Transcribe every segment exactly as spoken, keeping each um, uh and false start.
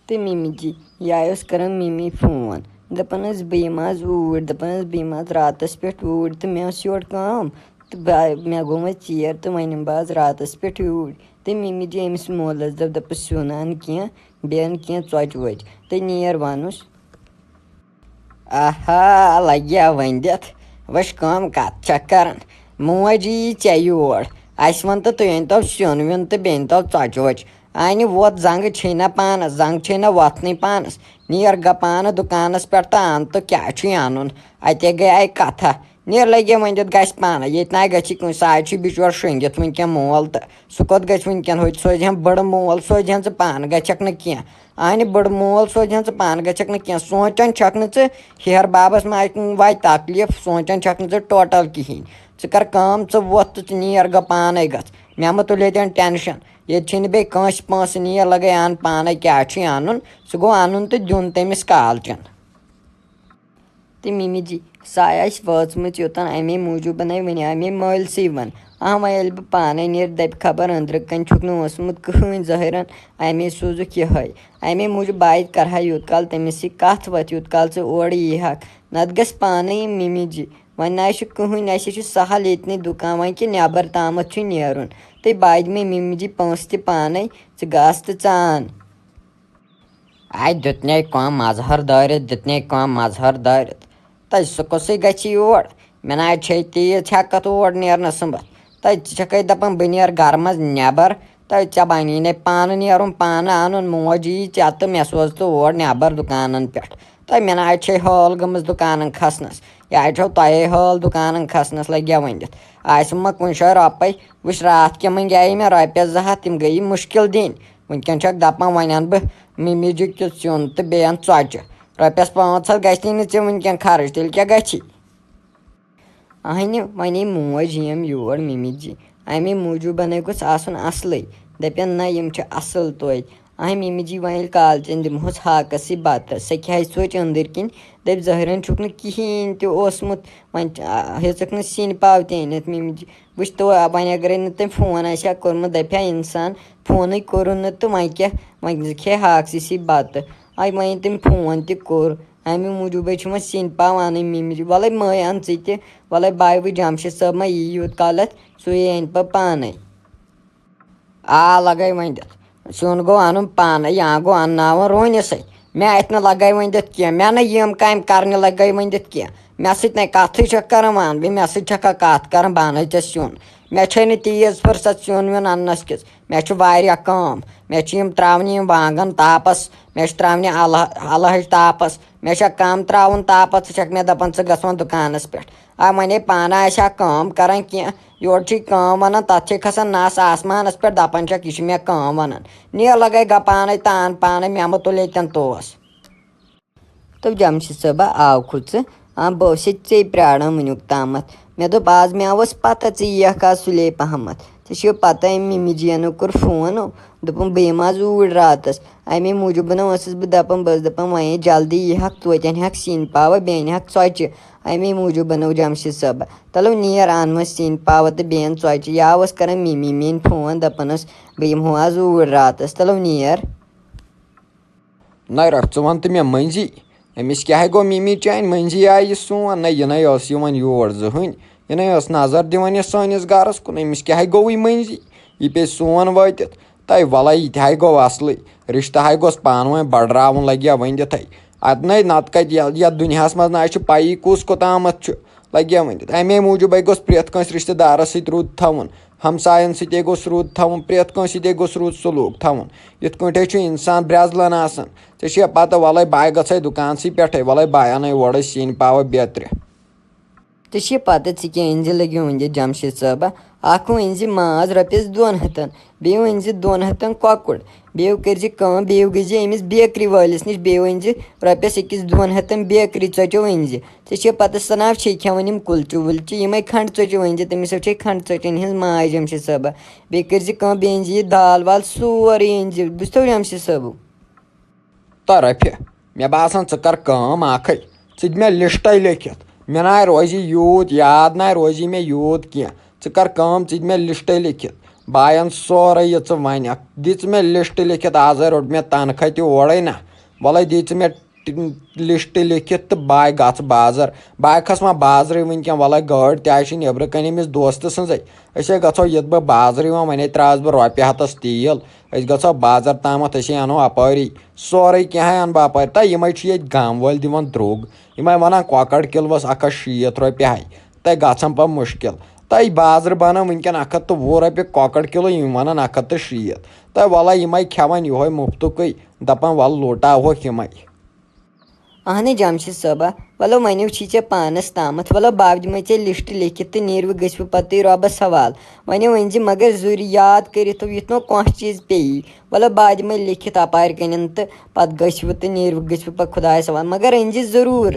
تہٕ مِمی جی، یہِ آیَس کران مِمی فون، دَپان ٲس، "بہٕ یِمہٕ آز اوٗرۍ"، دَپان ٲس، "بہٕ یِمہٕ آز راتَس پٮ۪ٹھ اوٗرۍ"، تہٕ مےٚ ٲس یورٕ کٲم، تہٕ بہٕ آے-، مےٚ گوٚو وۄنۍ ژیر، تہٕ وۄنۍ یِمہٕ بہٕ آز راتَس پٮ۪ٹھ اوٗرۍ۔ تہٕ مِمی جی أمِس مولَس دوٚپ، دوٚپُس، "سیُن اَن کینٛہہ، بیٚیہِ اَن کینٛہہ ژۄچہِ وۄچہِ، تہٕ نیر وَنُس۔" آہا، لگیا وۄنۍ دِتھ۔ وٕچھ کٲم کتھ چھکھ کران۔ موج یی ژےٚ یور۔ اسہِ ووٚن تہٕ تُہۍ أنۍتو سیُن ویُن تہٕ بیٚیہِ أنۍتو ژۄچہِ وۄچہِ۔ انہِ ووت زنٛگہٕ چھے نہ پانس، زنٛگہٕ چھے نہ وۄتھنٕے پانس۔ نیر گا پانہٕ دُکانس پٮ۪ٹھ تہٕ ان تہٕ کیٛاہ چھُے انُن۔ اتے گٔیے کتھا۔ نیر لگیا وۄنۍ دِتھ گژھِ پانہٕ۔ ییٚتہِ نہ گژھی کُنہِ ساتہٕ چھُ بچور شۄنٛگِتھ وٕنکٮ۪ن مول تہٕ سُہ کوٚت گژھِ وٕنکٮ۪ن؟ ہُتہِ سوزِ ہن بٔڑٕ مول، سوزِ ہن ژٕ پانہٕ، گژھکھ نہٕ کینٛہہ۔ اہنہِ بٔڑ مول سوزِ ہن ژٕ پانہٕ، گژھکھ نہٕ کینٛہہ۔ سونٛچان چھکھ نہٕ ژٕ، ہیہر بابس ما واتہِ تکلیف، سونٛچان چھکھ نہٕ ژٕ ٹوٹل کہیٖنۍ۔ ژٕ کر کٲم، ژٕ وۄتھ تہٕ ژٕ نیر گا پانے گژھ۔ مےٚ مہ تُل ییٚتٮ۪ن ٹینشن۔ ییٚتہِ چھِنہٕ بیٚیہِ کٲنٛسہِ پونٛسہٕ، نیر لگے ان پانے کیٛاہ چھُے انُن۔ سُہ گوٚو انُن تہٕ دیُن تٔمِس کالچن۔ تہٕ مِمی جی، سۄ آسہِ وٲژمٕژ یوٚتَن، اَمے موٗجوٗبَن آے وٕنہِ اَمے مٲلۍ سٕے وَن۔ اَہَن، وۄنۍ ییٚلہِ بہٕ پانَے نیرٕ، دَپہِ خبر أنٛدرٕ کَنۍ چھُکھ نہٕ اوسمُت کٕہٕنۍ ظٲہِرَن، اَمے سوٗزُکھ یِہوٚے۔ اَمے موٗجوٗب بہٕ اَتہِ کَرٕ ہا یوٗت کال تٔمِس سۭتۍ کَتھ وَتھ، یوٗت کال ژٕ اورٕ یی ہَکھ۔ نَتہٕ گژھِ پانَے یِم مِمی جی۔ وۄنۍ نہ حظ چھُ کٕہٕنۍ، اَسہِ چھُ سَہَل ییٚتہِ نٕے دُکان، وۄنۍ کہِ نٮ۪بَر تامَتھ چھُے نیرُن۔ تہٕ بہٕ دِمَے مِمی جی پونٛسہٕ تہِ پانَے، ژٕ گژھ تہٕ ژٕ اَن۔ اَتہِ دیُتنے کٲم مظہر دٲرِتھ، دیُتنے کٲم مظہر دٲرِتھ۔ تہٕ سُہ کُسٕے گژھِ یور؟ مےٚ نہ حظ چھے تیٖژ ہٮ۪کتھ اور نیرنَس سُمبتھ۔ تہٕ ژٕ چھَکھے دَپان بہٕ نیرٕ گَرٕ منٛز نٮ۪بر، تہٕ ژےٚ بَنی نے پانہٕ نیرُن، پانہٕ اَنُن، موج یی ژےٚ تہٕ مےٚ سوز ژٕ اور نٮ۪بر دُکانَن پٮ۪ٹھ۔ تہٕ مےٚ نہ حظ چھے حٲل گٔمٕژ دُکانَن کھسنَس۔ یہِ حظ چھو تۄہے حٲل دُکانَن کھسنَس لَگیا ؤنِتھ۔ آسہِ ما کُنہِ جایہِ رۄپَے؟ وٕچھ، راتھ کیٛاہ منٛگیٛاے مےٚ رۄپیَس زٕ ہَتھ، تِم گٔیی مُشکِل دِنۍ۔ وٕنکٮ۪ن چھَکھ دَپان وۄنۍ اَنہٕ بہٕ مِمی جی کیُتھ سیُن تہٕ بیٚیہِ اَن ژۄچہِ۔ رۄپیَس پانٛژھ ہَتھ گژھِ نہٕ ژےٚ وٕنکٮ۪ن خرٕچ، تیٚلہِ کیٛاہ گژھی؟ اہنہِ، وۄنۍ موج یِم یور مِمی جی، اَمے موٗجوٗبَن گوٚژھ آسُن اَصلٕے۔ دَپن نہ، یِم چھِ اَصٕل توتہِ۔ اہنہِ، مِمی جی، وۄنۍ ییٚلہِ کالچَن دِمہوس ہاکَس سۭتۍ بَتہٕ، سۄ کھیٚیہِ سونٛچہِ أنٛدٕرۍ کِنۍ، دَپہِ ظٲہِرَن چھُکھ نہٕ کِہیٖنۍ تہِ اوسمُت، وۄنۍ، آ، ہیٚژٕکھ نہٕ سِنۍ پاو تہِ أنِتھ مِمی جی۔ وٕچھ تو، وۄنۍ اگرے نہٕ تٔمۍ فون آسہِ ہا کوٚرمُت، دَپہِ ہا اِنسان، فونٕے کوٚرُن نہٕ تہٕ وۄنۍ کیٛاہ، وۄنۍ کھے ہاکسٕے سۭتۍ بَتہٕ۔ آے وۄنۍ ییٚلہِ تٔمۍ فون تہِ کوٚر، اَمہِ موٗجوٗبٕے چھِ وۄنۍ سِنۍ پاو اَنٕنۍ مِمِجہِ۔ وَلَے مٲے اَن ژٕ تہِ، وَلَے باے وٕچھ جمشید صٲب ما یی یوٗت کالَتھ، سُے اَنہِ پَتہٕ پانَے۔ آ، لَگَے وۄنۍ دِتھ۔ سیُن گوٚو اَنُن پانَے، یا گوٚو اَنناوُن روٗنِسٕے۔ مےٚ اَتھِ نہٕ لَگَے وۄنۍ دِتھ کینٛہہ، مےٚ نہٕ یِم کامہِ کَرنہِ لَگَے وۄنۍ دِتھ کینٛہہ۔ مےٚ سۭتۍ نے کَتھٕے چھَکھ کَران وَن، بیٚیہِ مےٚ سۭتۍ چھَکھا کَتھ کَران، بہٕ اَنَے ژےٚ سیُن۔ مےٚ چھے نہٕ تیٖژ فٕرصت سیُن ویُن اَننَس کِژھ۔ مےٚ چھِ واریاہ کٲم۔ مےٚ چھِ یِم ترٛاونہِ یِم وانٛگَن تاپَس، مےٚ چھِ ترٛاونہِ اَلہٕ، اَلہٕ ہَچہِ تاپَس، مےٚ چھا کَم ترٛاوُن تاپَس، ژٕ چھَکھ مےٚ دَپان ژٕ گژھ وۄنۍ دُکانَس پٮ۪ٹھ۔ آ، وۄنۍ ہے پانہٕ آسہِ ہا کٲم کَران کینٛہہ، یورٕ چھُے کٲم وَنان، تَتھ چھے کھسان نَس آسمانَس پٮ۪ٹھ، دَپان چھَکھ یہِ چھِ مےٚ کٲم وَنان۔ نیر لَگَے گا پانَے تان پانَے، مےٚ مہٕ تُل ییٚتٮ۪ن توس۔ دوٚپ جمشید صٲبہ، آو کھُژٕ، آ، بہٕ اوسُے ژے پرٛاران وٕنیُک تامَتھ۔ مےٚ دوٚپ، آز مےٚ ٲس پَتہ ژٕ یِیَکھ آز سُلے پَہمَتھ۔ ژےٚ چھُے پَتہ، أمۍ مِمی جِیَن کوٚر فون، دوٚپُن، بہٕ یِمہٕ آز اوٗرۍ راتَس۔ اَمے موٗجوٗبَن ٲسٕس بہٕ دَپان، بہٕ ٲسٕس دَپان، وۄنۍ ییٚلہِ جلدی یی ہَکھ، توتہِ اَنہِ ہَکھ سِنۍ پاوٕ، بیٚیہِ اَنہِ ہَکھ ژۄچہِ۔ اَمے موٗجوٗبَن اوٚن جمشید صٲبہ۔ تَلو نیر اَن وۄنۍ سِنۍ پاوٕ تہٕ بیٚیہِ اَن ژۄچہِ۔ یا اوس کَران مِمی میٛٲنۍ فون، دَپان ٲس، بہٕ یِمہٕ ہو آز اوٗرۍ راتَس۔ تَلو نیر۔ نہ رَٹھ ژٕ وَن تہٕ مےٚ مٔنٛزی، أمِس کیٛاہ گوٚو مِمی چانہِ؟ مٔنٛزی آیہِ یہِ سون، نہ یہِ نَے ٲس یِوان یور زٕہٕنۍ، یہِ نَے ٲس نظر دِوان یَتھ سٲنِس گَرَس کُن، أمِس کیٛاہ گوٚوٕے مٔنٛزی؟ یہِ پیٚیہِ سون وٲتِتھ۔ تَے وَلَے یہِ تہِ ہَے گوٚو اَصلٕے، رِشتہٕ ہَے گوٚژھ پانہٕ ؤنۍ بَڑراوُن، لَگہِ ہا ؤنِتھٕے۔ اَدٕ نَے نَتہٕ کَتہِ یَتھ، یَتھ دُنیاہَس منٛز نہ حظ چھِ پَیی کُس کوٚتامَتھ چھُ، لَگہِ ہا ؤنِتھ۔ اَمے موٗجوٗب ہے گوٚژھ پرٛٮ۪تھ کٲنٛسہِ رِشتہٕ دارَس سۭتۍ رُت تھاوُن۔ ہمساین سۭتۍ ہے گوٚژھ رُت تھاوُن، پرٛٮ۪تھ کٲنٛسہِ سۭتۍ ہے گوٚژھ رُت سلوٗک تھاوُن۔ یِتھ کٲٹھۍ ہے چھُ اِنسان برٛٮ۪زلان آسان۔ ژےٚ چھےٚ پتہ، وَلَے بہٕ گژھَے دُکانسٕے پٮ۪ٹھَے، وَلَے بہٕ اَنَے اورَے سِنۍ پاوٕ بیترِ۔ ژےٚ چھےٚ پتہ، ژٕ کیٛاہ أنۍ زِ لٔگِو أنٛدِ جمشید صٲبہ؟ اَکھ ہُہ أنۍ زِ ماز رۄپیَس دۄن ہَتَن، بیٚیہِ أنۍ زِ دۄن ہَتَن کۄکُر، بیٚیہِ کٔرۍ زِ کٲم، بیٚیہِ گٔے زِ أمِس بیکری وٲلِس نِش، بیٚیہِ أنۍ زِ رۄپیَس أکِس دۄن ہَتَن بیکری ژۄچو أنۍ زِ۔ ژےٚ چھےٚ پَتہٕ سَناو چھے کھٮ۪وان یِم کُلچہِ وُلچہِ، یِمَے کھنٛڈ ژۄچہِ ؤنۍ زِ، تٔمِس چھے کھنٛڈ ژۄچَن ہِنٛز ماے جمشید صٲبہ۔ بیٚیہِ کٔرۍ زِ کٲم، بیٚیہِ أنۍ زِ یہِ دال وال سورُے أنۍ زِ۔ بوٗزتھو جمشید صٲبُ؟ تہٕ رۄپیہِ، مےٚ باسان ژٕ کَر کٲم اَکھٕے، ژٕ دِ مےٚ لِسٹَے لیکھِتھ۔ مےٚ نَے روزِ یوٗت یاد، نَے روزِ مےٚ یوٗت کینٛہہ۔ ژٕ کَر کٲم، ژٕ دِ مےٚ لِسٹَے لیکھِتھ۔ باین سورُے یہِ ژٕ ونکھ۔ دِ ژٕ مےٚ لسٹ لیکھِتھ، آزے روٚٹ مےٚ تنخواہ تہِ اورے نہ۔ وَلَے دِ ژٕ مےٚ ٹ-، لسٹ لیکھِتھ تہٕ باے گژھ بازر۔ باے کھس وۄنۍ بازرٕے وٕنکٮ۪ن، وَلَے گٲڑۍ تہِ آسہِ نیٚبرٕ کنہِ أمِس دوستہٕ سٕنٛزے۔ أسے گژھو ییٚتہِ بہٕ بازرٕے وۄنۍ، وۄنۍ ہے ترٛاوس بہٕ رۄپیہِ ہتس تیٖل۔ أسۍ گژھو بازر تامتھ، أسے انو اپٲری۔ سورُے کینٛہہ انہٕ بہٕ اپٲرۍ۔ تہٕ یِمے چھِ ییٚتہِ گامہٕ وٲلۍ دِوان درٛوگ۔ یِمے ونان کۄکر کِلوس اکھ ہتھ شیٖتھ رۄپیہِ ہاے۔ تہٕ گژھان پتہٕ مُشکل۔ تہٕ بازرٕ بنان وٕنکٮ۪ن اکھ ہتھ تہٕ وُہ رۄپیہِ کۄکر کِلو، یِم ونان اکھ ہتھ تہٕ شیٖتھ۔ تہٕ وَلہٕ یِمے کھٮ۪وان یِہوے مُفتُکٕے، دَپان وَلہٕ لوٹاوہوکھ یِمے۔ اہنہِ جمشید صٲبہ، وَلہٕ وَنیو چھی ژےٚ پانَس تامَتھ، وَلہٕ بہٕ دِمَے ژےٚ لِسٹ لیکھِتھ تہٕ نیٖرِو گٔژھِو پَتہٕ تُہۍ رۄبَس حوالہٕ۔ وَنیو أنۍ زِ مگر ضروٗری یاد کٔرِتھ تھٲوِو یُتھ نہٕ کانٛہہ چیٖز پیٚیی، وَلہٕ بہٕ دِمَے لیکھِتھ اَپارِ کَنٮ۪ن تہٕ پَتہٕ گٔژھِو تہٕ نیٖرِو گٔژھِو پَتہٕ خۄدایَس حوالہٕ، مگر أنۍ زِ ضروٗر۔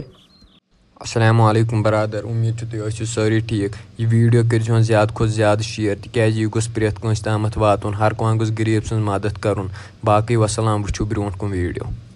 السلام علیکم برادر، امید چھِ تُہۍ ٲسِو سٲری ٹھیٖک۔ یہِ ویڈیو کٔرۍزِہون زیادٕ کھۄتہٕ زیادٕ شیئر، تِکیازِ یہِ گوٚژھ پرٛٮ۪تھ کٲنٛسہِ تامَتھ واتُن، ہر کانٛہہ گوٚژھ غریٖب سٕنٛز مدد کرُن۔ باقٕے وسلام، وٕچھِو برٛونٛٹھ کُن ویڈیو۔